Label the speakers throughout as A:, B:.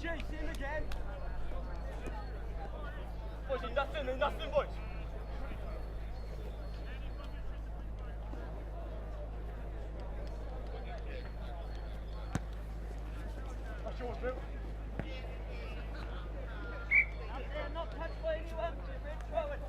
A: Chase him again. Boys, nothing, nothing, boys. That's yours, Bill. Out there, not touched by anyone. Throw it.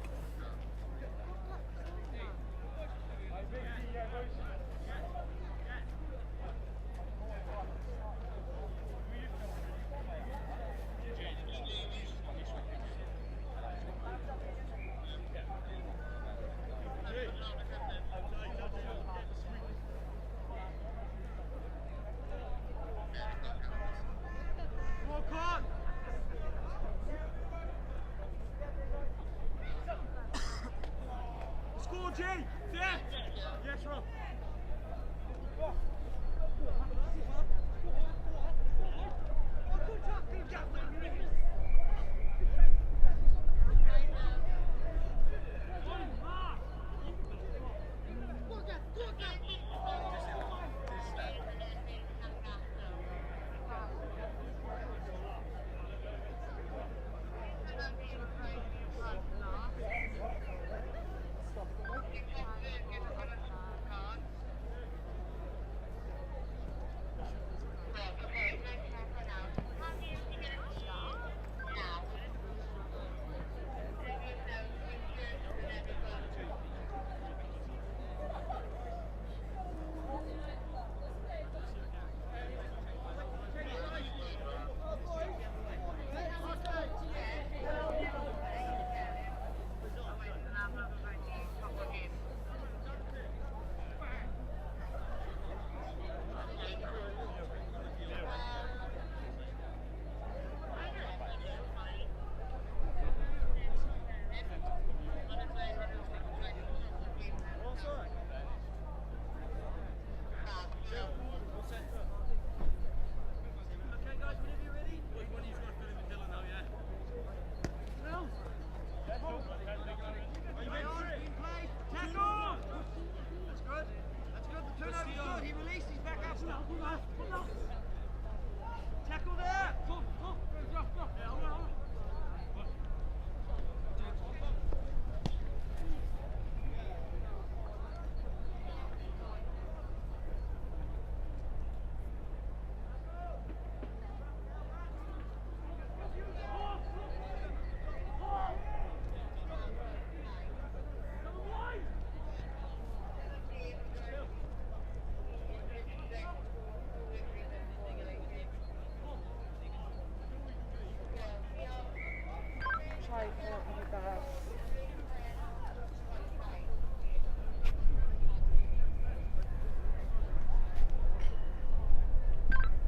A: Score, G! Yeah! Yes, Rob.
B: Try for you guys.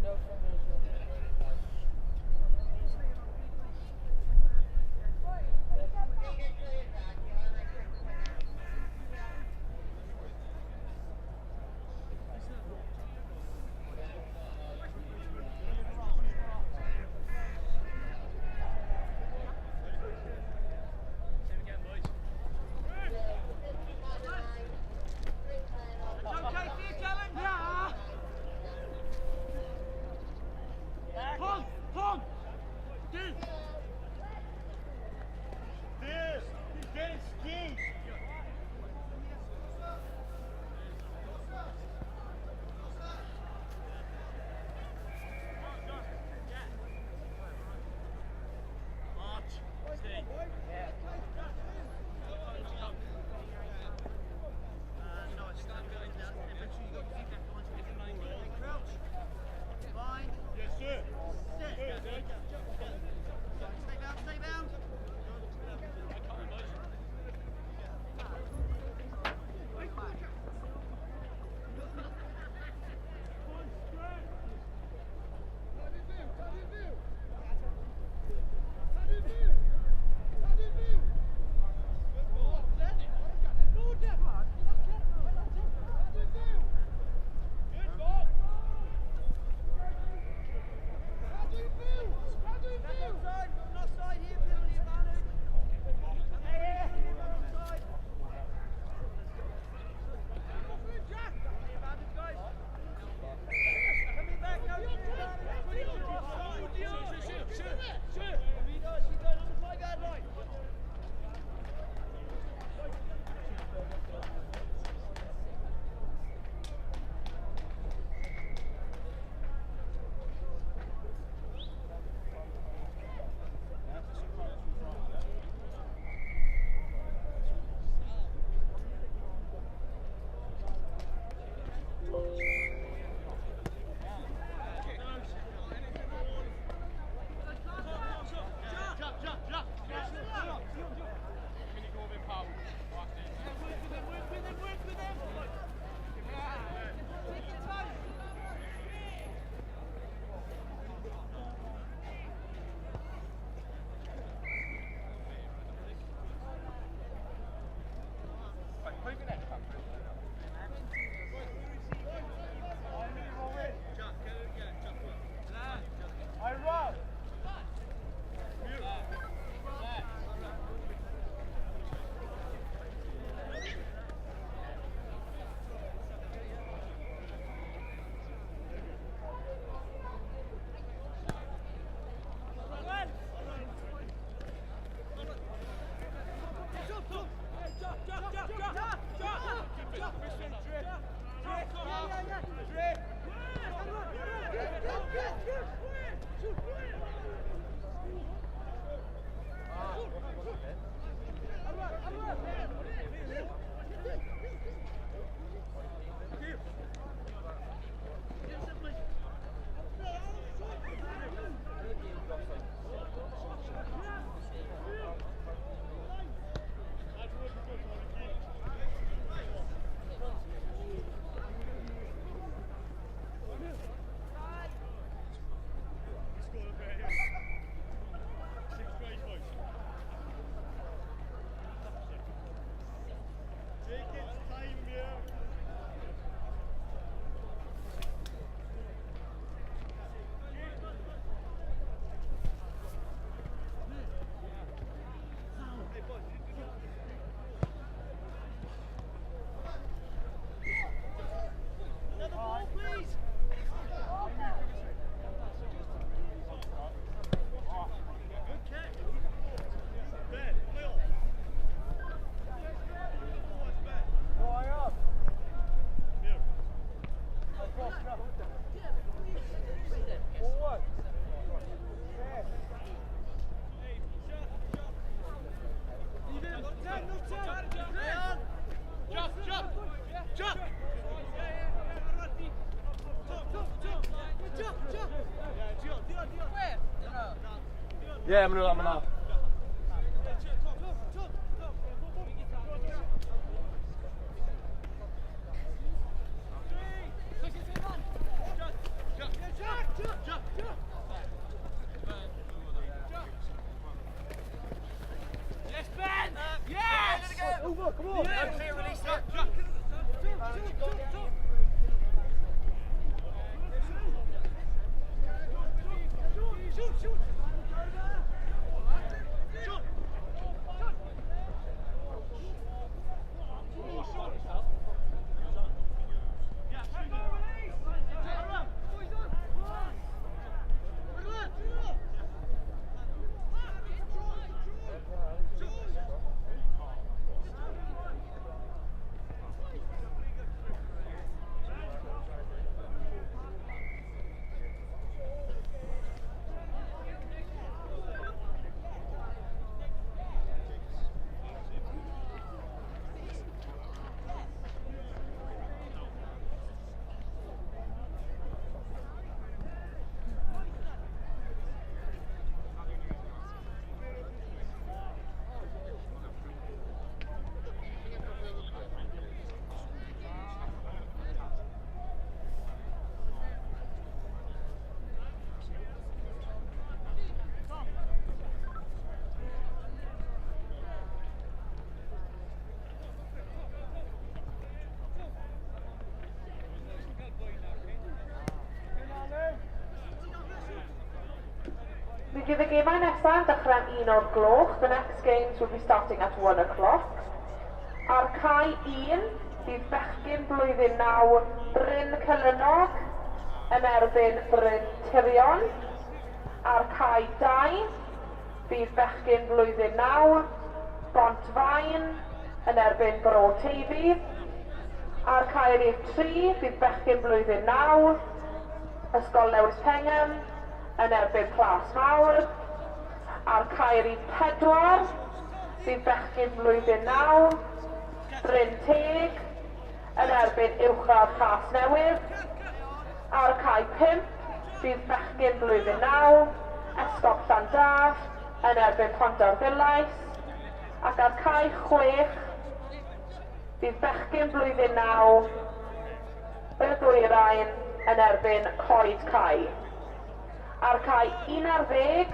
B: No
C: Ie, maen nhw lan yna.
A: Yes, Ben! Yes!
C: Over, come on!
A: Yes! Release it.
B: Mi fydd y gemau nesaf yn dechrau am 1 o'r gloch. The next games will be starting at 1 o'clock. Ar cae 1, bydd bechgyn blwyddyn 9 Bryn Celynog yn erbyn Bryn Tirion. Ar cae 2, bydd bechgyn blwyddyn 9 Bont Faen yn erbyn Bro Teifi. Ar cae rhif 3, bydd bechgyn blwyddyn 9 Ysgol Lewis Pengam yn erbyn Plas Mawr. Ar cae rhif 4, bydd bechgyn blwyddyn 9 Bryn Teg yn erbyn Uwchradd Casnewydd. Ar cae 5, bydd bechgyn blwyddyn 9 Esgob Llandaf yn erbyn Pontarddulais. Ac ar cae 6, bydd bechgyn blwyddyn 9 Y Ddwyrain yn erbyn Coed Cae. Ar cae 11,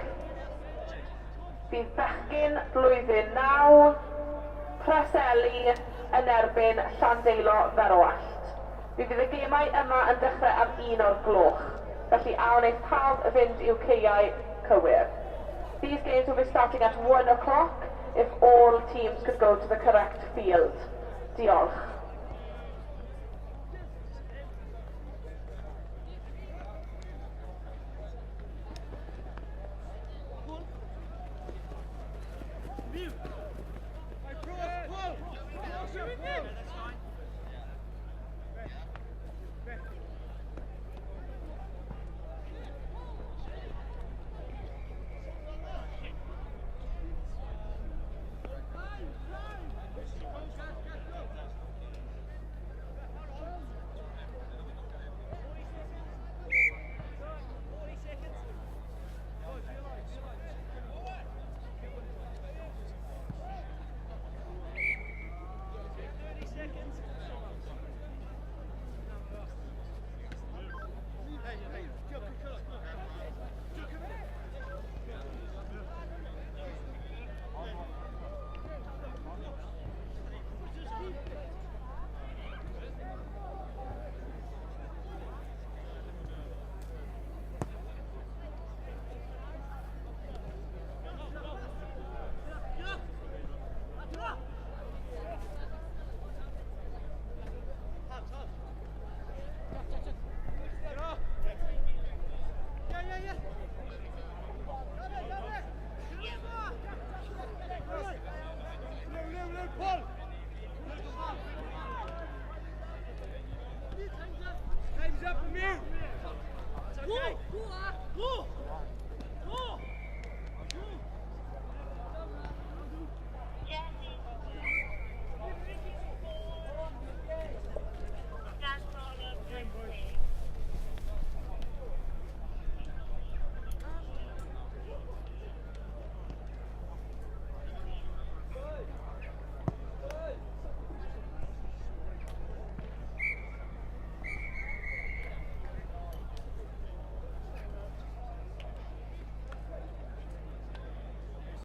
B: bydd bechgyn blwyddyn 9 Preseli yn erbyn Llandeilo Ferwallt. Mi fydd y gemau yma yn dechrau am 1 o'r gloch, felly a wneith pawb fynd i'w caeau cywir. These games will be starting at 1 o'clock if all teams could go to the correct field. Diolch.
A: Mute.